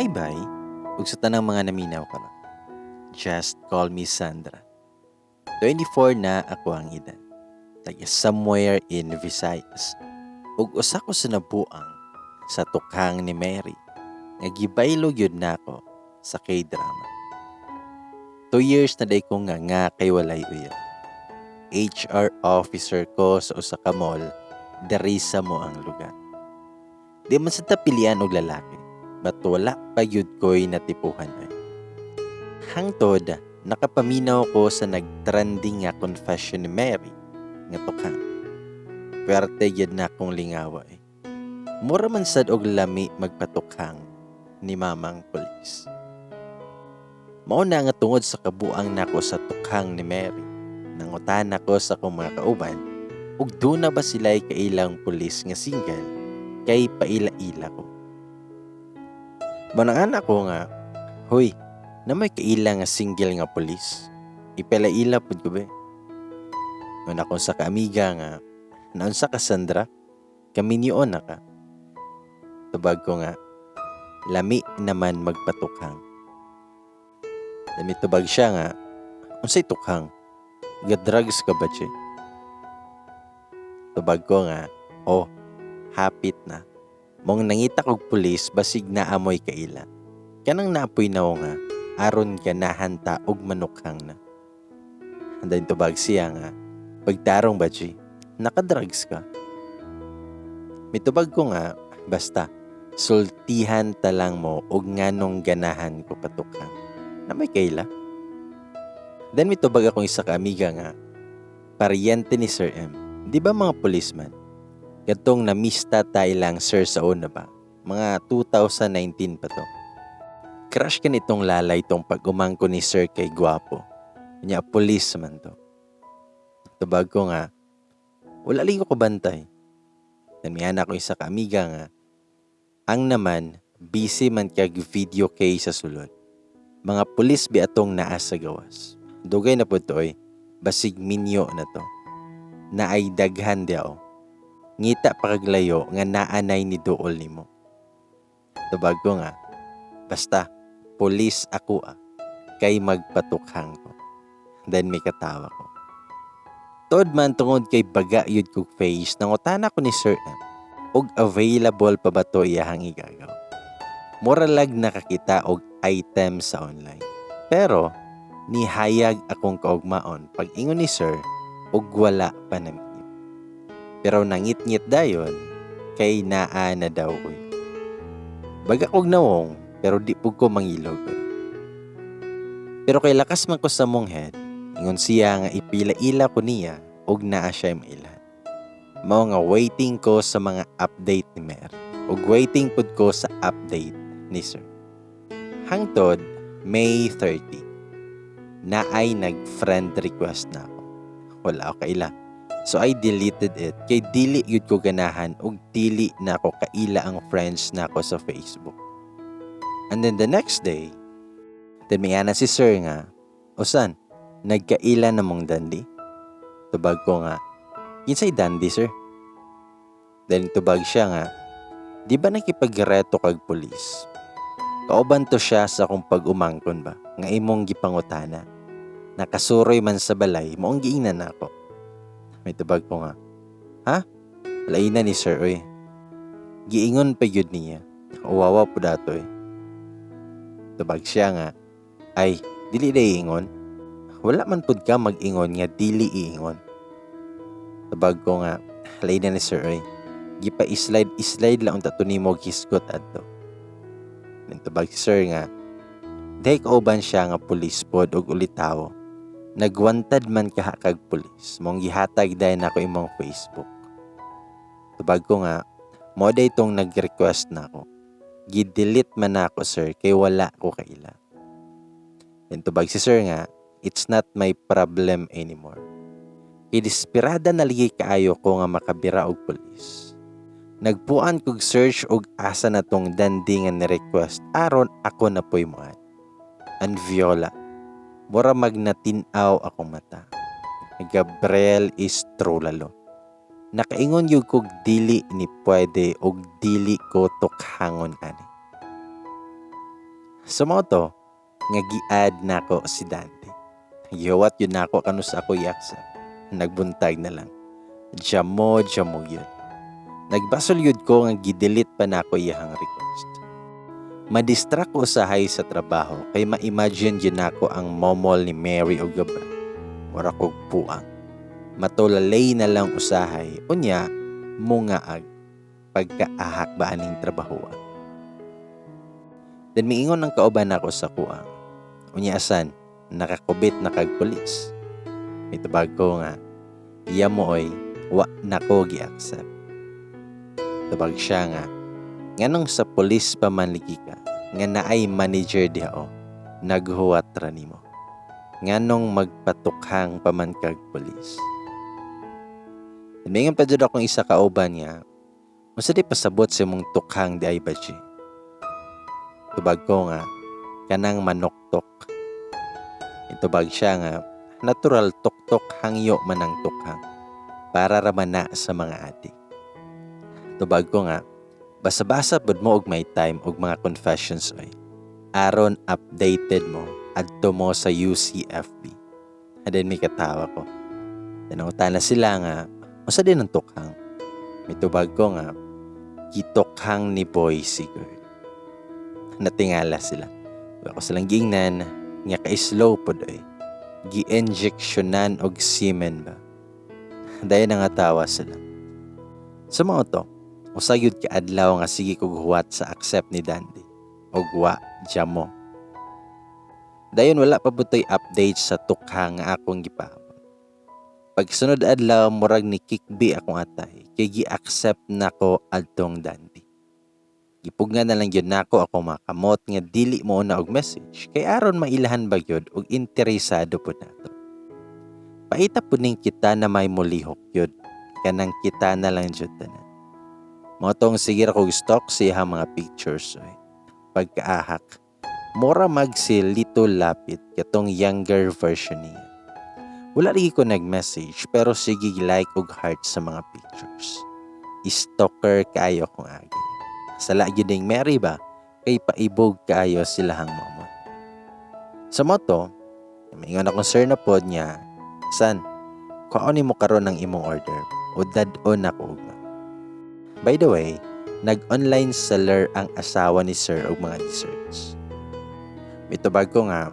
Hi, bye. Ug sa tanang mga naminaw karon. Just call me Sandra. 24 na ako ang edad. Taga somewhere in Visayas. Ug usa ko sa nabuang sa tukhang ni Mary nga gibaylo gyud nako sa K-drama. 2 years na day ko nga kay walay uyab. HR officer ko sa usa ka mall diri sa among lugar. Di man sa tapilian og lalaki, but wala pa gyud ko'y natipuhan ay. Hangtod, nakapaminaw ko sa nagtrending nga confession ni Mary nga tukhang. Puwerte gyud na akong lingawa eh. Mura man sad og lami magpatukhang ni Mamang Pulis. Mao na nga tungod sa kabuang nako sa tukhang ni Mary, nangutana ko sa akong mga kauban ug duna ba sila'y kailang pulis nga single kay paila-ila ko. Manangan ako nga, "Hoy, naa moy kaila nga single nga pulis? Ipaila-ila pud ko be." Ingon akong sa kaamiga nga, "Naunsa ka, Sandra? Kaminyoon na ka?" Tubag ko nga, "Lami naman magpatukhang." Then tubag siya nga, "Unsay tukhang? Ga-drugs ka ba, che?" Tubag ko nga, "Oh, hapit na. Mong nangita kog pulis basig naa moy kaila. Kanang naapoy nawo nga aron ganahan ta og manukhang na." And then tubag siya nga, "Pagtarong ba, Chi? Naka-drugs ka?" Mitubag ko nga, "Basta, sultihan ta lang mo og nganong ganahan ko patukhang. Naa may kaila?" Then mitubag akong isa ka amiga nga, "Paryente ni Sir M. Di ba mga policeman? Katong namista ta ilang sir sa una ba? Mga 2019 pa to. Crush ka nitong lalay tong pag-umangko ni sir kay gwapo. Nya police man to." Tubag ko nga, "Wala lagi ko kabantay." Then miana ko isa ka amiga nga, "Ang naman, busy man kag video kay sa sulod. Mga pulis bi atong naa sa gawas. Dugay na pud to oy, basig minyo na to. Naay daghan diao. Ngita pa kaglayo nga naanay ni duol nimo." Tubag ko nga, "Basta, pulis ako ah, kay magpatukhang ko." Then may katawa ko. Tuod man tungod kay baga yun kog face, nangutana ko ni Sir M og available pa ba to iyahang igagaw. Mura lag nakakita og item sa online. Pero nihayag akong kaugmaon pag ingon ni Sir og wala pa naminyo. Pero nangitngit dayon kay naa na daw uy. Baga kog nawong pero di pud ko mangilog. Pero kay lakas man ko sa mong head, ingon siya nga ipila-ila ko niya og naa siya mailhan. Mao nga waiting ko sa mga update ni Mer ug waiting pud ko sa update ni Sir. Hangtod May 30, naay nag-friend request na ako. Wala ako kaila. So I deleted it kay dili yun ko ganahan ug dili na ako kaila ang friends nako sa Facebook. And then the next day, then may ana si Sir nga, "Usan, nagkaila na mong dandy?" Tubag ko nga, "Kinsay dandy, sir?" Then tubag siya nga, "Di ba nakipagreto kag pulis? Kauban to siya sa akong pag-umangkon ba, nga imong gipangutana. Nakasuroy man sa balay, maong giingnan nako." May tubag ko nga, "Ha? Laina ni sir, oy. Giingon pa yun niya. Uwawa po dato eh." Tubag siya nga, "Ay, dili na iingon. Wala man pud ka mag-ingon nga dili iingon." Tubag ko nga, "Laina ni sir, oy. Gipa slide slide lang unta to nimo hisgot adto." Then tubag si sir nga, "Dahil kauban siya nga pulis pod og ulitawo. Nagwantad man kaha kag pulis. Mong gihatag dayon nako imong Facebook." Tubag ko nga, "Mo day tong nag-request na ako. Gi-delete man ako, sir, kay wala ko kaila." Then tubag si sir nga, "It's not my problem anymore." Kay desperada na lagi kaayo ko nga makabira og pulis. Nagpuan kog search og asa na tong dandy nga ni-request aron ako na po'y moad. And Viola, mura magnatin-aw akong mata. Gabriel Estrolalo. Nakaingon yun kog dili ni pwede og dili ko tukhangon ani. So mao to nga gi-add nako si Dante. Gihuwat gyud nako kanus ako i-accept. Nagbuntag na lang. Jamo jamo gyud. Nagbasol gyud ko nga gi-delete pa nako iyahang request. Madistract ko usahay sa trabaho kay ma-imagine gyud nako ang momol ni Mary og Gabriel. Mura kog puang. Matulalay na lang usahay, unya mungaag pagkaahak ba aning trabahoa. Then miingon ang kauban nako sa kuang. Unya asan, nakakubit na kag pulis. Mitubag ko nga, iya mo oy, wa nako gi-accept. Tubag siya nga, nganong sa pulis pa man ligi ka, nga naay manager diha o, naghuwat ra nimo. Nganong magpatukhang pa man kag pulis. Miingon pa jud akong isa kauban nga, unsa di pasabot sa imong tukhang di ay baji? Tubag ko nga, kanang manuktok. Itubag siya nga, natural tuktok hangyo man ang tukhang, para ra man na sa mga adik. Tubag ko nga, basa-basa pud mo og may time og mga confessions oy. Aron updated mo adto mo sa UCFB. And then may katawa ko. Tinangutan na sila nga, unsa din ang tukhang? Mitubag ko nga, gitukhang ni boy si girl. Natingala sila. Wa ko silang giingnan nga ka-slow pod oy. Gi-injectionan og semen ba. Dayon nangatawa sila. Sa mao to, usa gyud ka adlaw nga sige kog huwat sa accept ni Dandy. Og wa jamo. Dayon wala pa butoy update sa tukhang nga akong gipaabot. Pagsunod adlaw murag ni kikbi akong atay kay gi-accept nako adtong Dandy. Gipugnan na lang gyud nako akong mga kamot nga dili mo na og message kay aron mailahan ba gyud og interesado pud nato. Paita pud ning kita na may mulihok gyud kanang kita na lang jud tanan. Mao tong sige ra kog stalk sa iyang mga pictures oy. Pagkaahak, mura mag si Lito Lapid katong younger version niya. Wala lagi ko nag-message pero sige like og heart sa mga pictures. Stalker kaayo akong agi. Sala gyud ning Mary ba kay paibog kaayo silahang momot. Sa moto, maingon akong sir na pod niya, "San, kuhaon nimo karon ang imong order o dad-on ako ugma." By the way, nag-online seller ang asawa ni sir og mga desserts. Mitubag ko nga,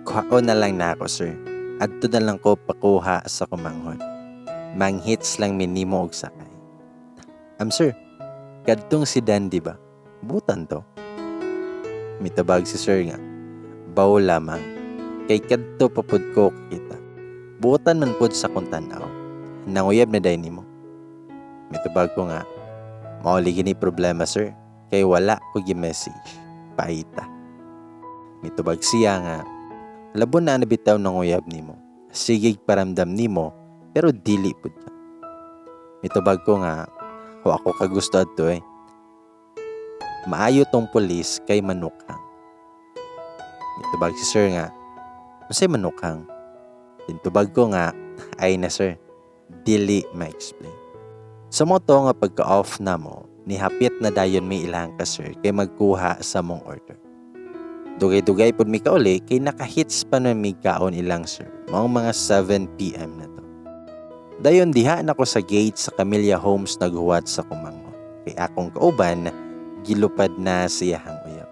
"Kuhaon na lang na ako, sir. Adto na lang ko pakuha sa kumanghod. Manghits lang minimo og sakay." Sir, kadtong si Dandy ba? Butan to. Mitubag si sir nga, "Baw lamang. Kay kadto pa pud ko kita. Butan man pud sa kong tan-aw. Nanguyab na day nimo." Mitubag ko nga, "Mao lagi ni problema, sir. Kay wala ko gi-message. Paita." Mitubag siya nga, "Labon na nabitaw nanguyab nimo. Sige paramdam nimo pero dili pud ka." Mitubag ko nga, "Wa ako kagusto adto eh. Maayo tong pulis kay manukhang." Mitubag si sir nga, "Unsay manukhang?" Tintubag ko nga, "Ay na sir, dili ma-explain." Sa moto nga pagka-off na mo, nihapit na dayon may ilang ka sir kay magkuha sa mong order. Dugay-dugay pud mi kauli kay nakahits pa na mi kaon ilang sir. Maong mga 7 p.m. na to. Dayon diha na ko sa gate sa Camilla Homes naghuwat sa kumanghod. Kay akong kauban, gilupad na siyahang uyab.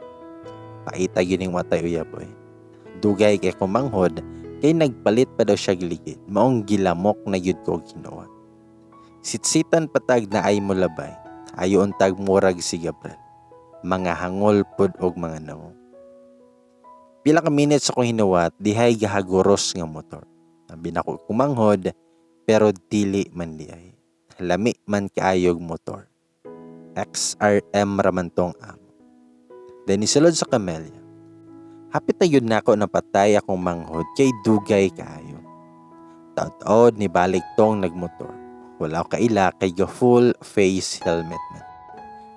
Paita gyud ning watay uyab oy. Dugay kay kumanghod kay nagpalit pa daw siya giligid. Maong gilamok na gyud ko og hinuwat. Sitsitan patag na ay molabay. Ayo untag murag si Gabriel. Mga hangol pod og mga nawong. Pila ka minutes akong hinuwat, dihay gahaguros nga motor. Abi nako kumanghod, pero dili man diay. Lami man kaayog motor. XRM raman tong amo. Then isulod sa Camellia. Hapit na yun nako napatay akong manghod kay dugay kaayo. Taod-taod ni balik tong nagmotor. Wala ko kaila kay ga full face helmet man.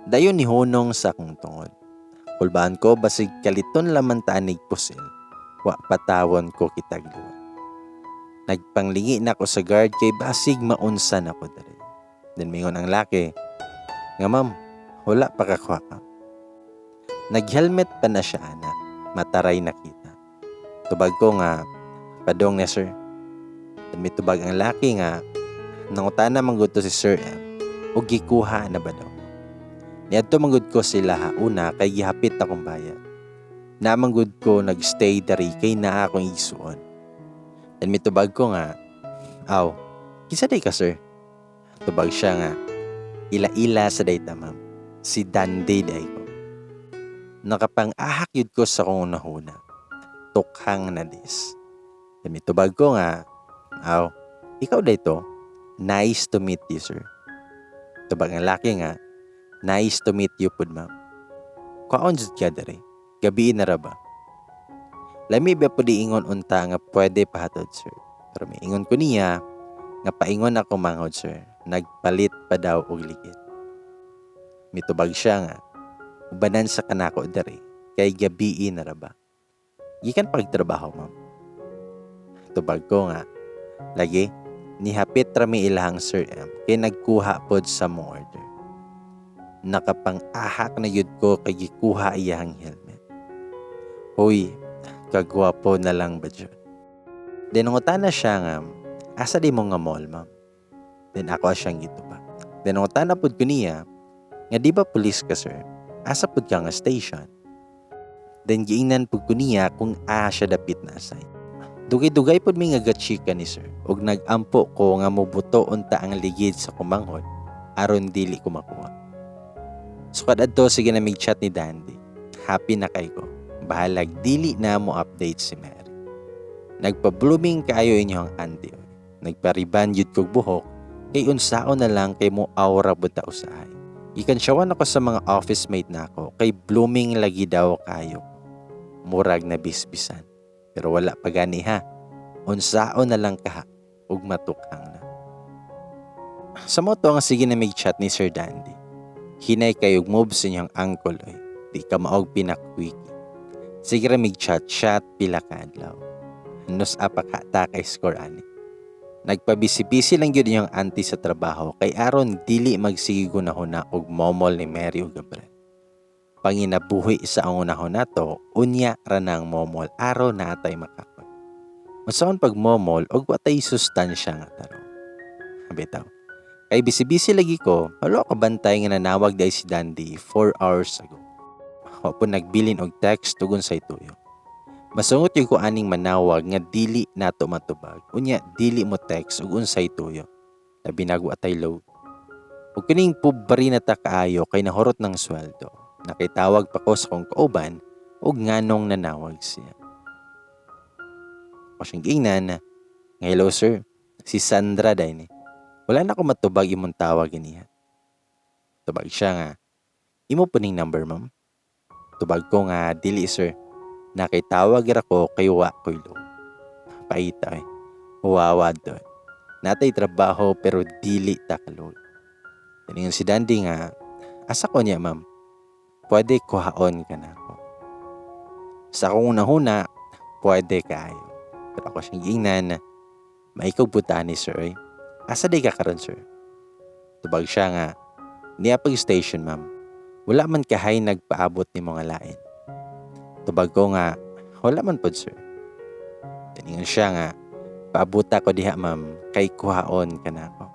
Dayon ni hunong sa akong tungod. Kulbaan ko basig kaliton laman taanig pusil. Wa patawon ko kitag liwat. Nagpanglingi na ko sa guard kay basig maunsa na ko diri. Then mingon ang laki, nga, "Ma'am, wala pa kakuha ka." Nag-helmet pa na siya ana. Mataray nakita. Tubag ko nga, padong na, sir. Then mitubag ang laki nga, nangutana man gud to si Sir M, ug gikuha na ba daw. Niadto man gud ko sila ha una kay gihapit akong bayad. Naman gud ko nagstay dari kay naa akong igsuon. Then mitubag ko nga, aw, kinsa day ka, sir? Tubag siya nga, ila-ila sa day ta, ma'am. Si Dandy day ko. Nakapang-ahak yun ko sa kong unahuna. Tukhang na dis. Then mitubag ko nga, aw, ikaw day to? Nice to meet you, sir. Tubag ang laki nga, nice to meet you pud, ma'am. Kwaon jud ka diri? Gabi na ra ba? Lami ba pud ingon unta nga pwede pahatod, sir. Pero may ingon ko niya nga paingon ako manghod, sir. Nagpalit pa daw og ligid. Mitubag siya nga, ubanan sa kanako diri kay gabi na ra ba. Gikan pagtrabaho, ma'am. Tubag ko nga, lagi, nihapit rami ilahang Sir M kay nagkuha pod sa mong order. Nakapang-ahak na yun ko kay gikuha iyang helmet. Hoy, kagwapo na lang ba dyan? Then nangutana siya nga, asa di mo nga mall, ma'am? Then ako siyang gitubag. Then nangutana pod ko niya, nga di ba pulis ka, sir? Asa pod ka nga station? Then giingnan pod ko niya kung asa siya dapit na side. Dugay-dugay pod mi nga gachika ni sir ug nagampo ko nga mobuto unta ang ligid sa kumanghod aron dili ko makuha. So kadadto sige na mig chat ni Dandy. Happy na kay ko. Bahalag dili na mo update si Mary. Nagpa-blooming kaayo inyong auntie. Oy. Nagpariban yun kog buhok kay unsaon na lang kay mo aura bunta usahay. Gikansyawan ako sa mga office mate nako kay blooming lagi daw kayo. Murag na bisbisan. Pero wala pa gani ha. Unsaon na lang kaha ug matukhang na. Sa moto ang sige na mig chat ni Sir Dandy. Hinay kayog move sa inyong uncle oy. Di ka maog pinakwiki. Sige ra mig chat chat pila ka adlaw. Nus apa ka ta kay score ani. Nagpabisi-bisi lang gyud inyong auntie sa trabaho kay aron dili magsige gunahuna og momol ni Mary ug Gabriel. Panginabuhi sa ang unahon nato, unya ra nang momol aron natay makakoy. Unsaon pag momol og watay sustansya nga tarong? Bitaw. Kay bisi-bisi lagi ko, wala ka bantay nga nanawag dahil si Dandy 4 hours ago. Wa po nagbilin og text tugon sa ituyo. Masungot yung ko aning manawag nga dili nato matubag. Unya dili mo text ug unsay tuyo. Labi nagwa tay load. Ug kining pobre na ta kaayo kay nahurot ng sweldo. Nakitawag pa ko sa kong kauban ug nganong nanawag siya. Ako siyang giingnan nga, hello sir, si Sandra day ni. Wala na ko matubag imong tawag niya. Tubag siya nga, imo po ning number, ma'am? Tubag ko nga, dili sir. Nakitawag ra ko kay wa ko'y load. Paita eh. Wawa doon. Natay trabaho pero dili ta ka-load. Taningon si Dandy nga, asa ko niya, ma'am? Pwede kuhaon ka na ako. Sa akong unahuna, pwede kaayo. Pero ako siyang giingnan, maikaw buta ni sir eh. Asa di ka karon, sir? Tubag siya nga, niya pag station, ma'am. Wala man kahay nagpaabot ni mga lain. Tubag ko nga, wala man pod, sir. Taningon siya nga, paabuta ko diha, ma'am, kay kuhaon ka na ako.